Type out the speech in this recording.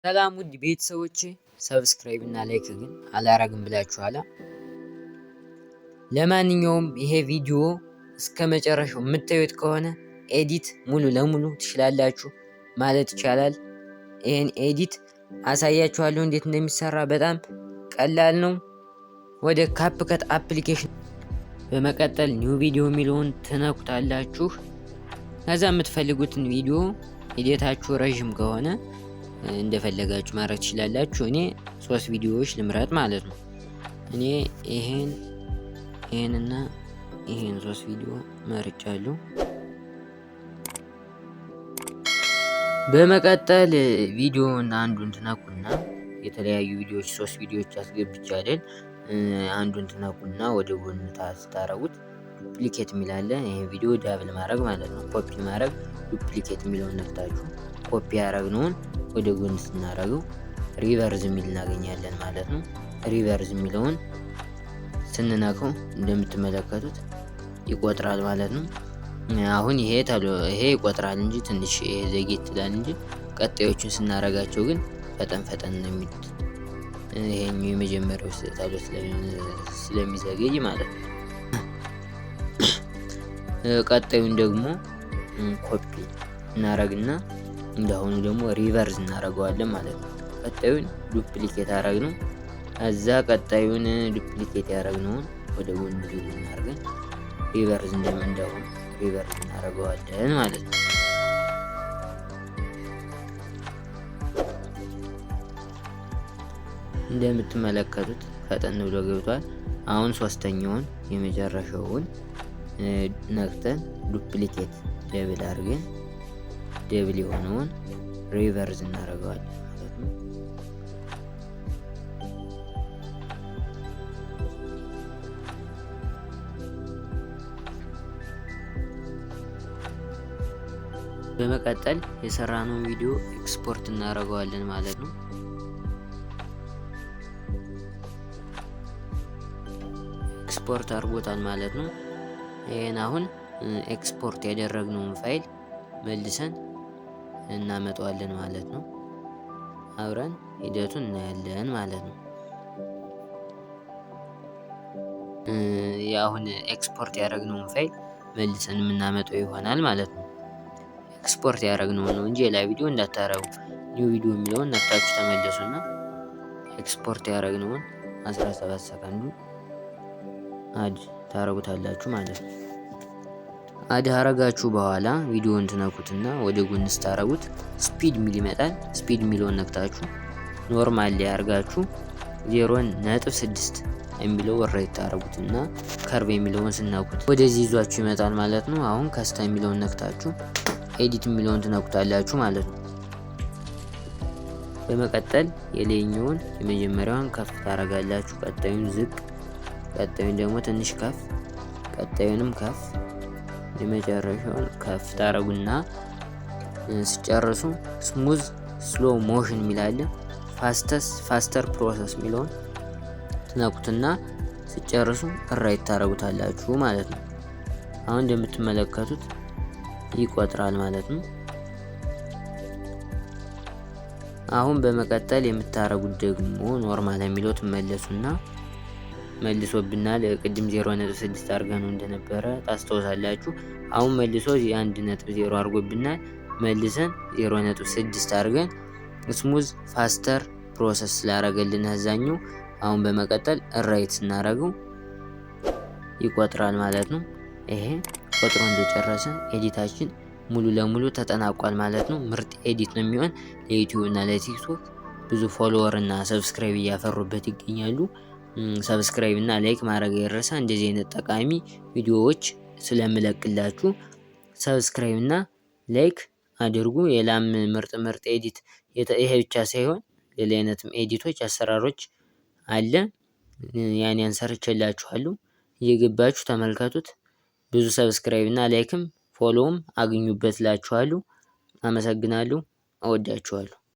ሰላም ውድ ቤተሰቦቼ፣ subscribe እና like ግን አላረግም ብላችኋላ። ለማንኛውም ይሄ ቪዲዮ እስከ መጨረሻው የምታዩት ከሆነ edit ሙሉ ለሙሉ ትችላላችሁ ማለት ይቻላል። ይሄን edit አሳያችኋለሁ እንዴት እንደሚሰራ፣ በጣም ቀላል ነው። ወደ CapCut application በመቀጠል new video የሚለውን ትነኩታላችሁ። ከዛ የምትፈልጉትን ቪዲዮ፣ edit ኣችሁ ረዥም ከሆነ እንደፈለጋችሁ ማድረግ ትችላላችሁ። እኔ ሶስት ቪዲዮዎች ልምረጥ ማለት ነው። እኔ ይሄን፣ ይሄንና ይሄን ሶስት ቪዲዮ መርጫለሁ። በመቀጠል ቪዲዮውን አንዱን ትነኩና፣ የተለያዩ ቪዲዮዎች ሶስት ቪዲዮዎች አስገብቻ አይደል? አንዱን ትነኩና ወደ ጎን ስታረጉት duplicate የሚል አለ። ይሄ ቪዲዮ double ማድረግ ማለት ነው። ኮፒ ማድረግ፣ duplicate የሚለውን ነክታችሁ ኮፒ ያደረግነውን ወደ ጎን ስናደርገው reverse የሚል እናገኛለን ማለት ነው። Reverse የሚለውን ስንነካው እንደምትመለከቱት ይቆጥራል ማለት ነው። አሁን ይሄ ይቆጥራል እንጂ ትንሽ ይሄ ዘግየት ይላል እንጂ ቀጣዮቹን ስናረጋቸው ግን ፈጠን ፈጠን ነው የሚሉት። ይሄኛው የመጀመሪያው ቶሎ ስለሚዘገይ ማለት ነው። ቀጣዩን ደግሞ ኮፒ እናረግና እንዳሁኑ ደግሞ reverse እናደርገዋለን ማለት ነው። ቀጣዩን duplicate አረግነው። እዛ ቀጣዩን duplicate ያደረግነውን ወደ ጎን ዙር እናደርገን reverse እንደአሁኑ reverse እናደርገዋለን ማለት ነው። እንደምትመለከቱት ፈጠን ብሎ ገብቷል። አሁን ሶስተኛውን የመጨረሻውን ነክተን duplicate double አድርገን double የሆነውን reverse እናደርገዋለን ማለት ነው። በመቀጠል የሰራነውን ቪዲዮ ኤክስፖርት እናደርገዋለን ማለት ነው። ኤክስፖርት አድርጎታል ማለት ነው። ይህን አሁን ኤክስፖርት ያደረግነውን ፋይል መልሰን እናመጣዋለን ማለት ነው። አብረን ሂደቱን እናያለን ማለት ነው። የአሁን ኤክስፖርት ያደረግነውን ፋይል መልሰን የምናመጣው ይሆናል ማለት ነው። ኤክስፖርት ያደረግነውን ነው እንጂ ሌላ ቪዲዮ እንዳታረጉ። New video የሚለውን ነክታችሁ ተመለሱና ኤክስፖርት ያደረግነውን 17 ሰከንዱ add ታረጉታላችሁ ማለት ነው። Add አረጋችሁ በኋላ ቪዲዮውን ትነኩትና ወደ ጎን ስታረጉት speed ሚል ይመጣል። Speed የሚለውን ነክታችሁ normal ላይ አርጋችሁ 0.6 የሚለው right ታረጉትና curve የሚለውን ስነኩት ወደዚህ ይዟችሁ ይመጣል ማለት ነው። አሁን custom የሚለውን ነክታችሁ edit የሚለውን ትነኩታላችሁ ማለት ነው። በመቀጠል የላይኛውን የመጀመሪያውን ከፍ ታረጋላችሁ፣ ቀጣዩን ዝቅ፣ ቀጣዩን ደግሞ ትንሽ ከፍ፣ ቀጣዩንም ከፍ፣ የመጨረሻውን ከፍ ታረጉና ስጨርሱ smooth slow motion የሚል አለ። Faster process የሚለውን ትነኩትና ስጨርሱ right ታረጉታላችሁ ማለት ነው። አሁን እንደምትመለከቱት ይቆጥራል ማለት ነው። አሁን በመቀጠል የምታረጉት ደግሞ normal የሚለው ትመለሱና፣ መልሶብናል። ቅድም 0.6 አድርገነው እንደነበረ ታስታውሳላችሁ። አሁን መልሶ 1.0 አድርጎብናል። መልሰን 0.6 አድርገን smooth faster process ስላረገልን እዛኛው አሁን በመቀጠል right ስናረገው ይቆጥራል ማለት ነው። ይሄ ቆጥሮ እንደጨረሰ edit ኣችን ሙሉ ለሙሉ ተጠናቋል ማለት ነው። ምርጥ edit ነው የሚሆን። ለ YouTube እና ለ TikTok ብዙ follower እና subscribe እያፈሩበት ይገኛሉ። Subscribe እና like ማድረግ አይረሳ። እንደዚህ አይነት ጠቃሚ ቪዲዮዎች ስለምለቅላችሁ subscribe እና like አድርጉ። ሌላም ምርጥ ምርጥ edit፣ ይሄ ብቻ ሳይሆን ሌላ አይነትም edit ኦች አሰራሮች አለ። ያን ያን ሰርቼላችኋለሁ፣ እየገባችሁ ተመልከቱት። ብዙ subscribe እና like ም follow ም አግኙበት እላችኋለሁ። አመሰግናለሁ። እወዳችኋለሁ።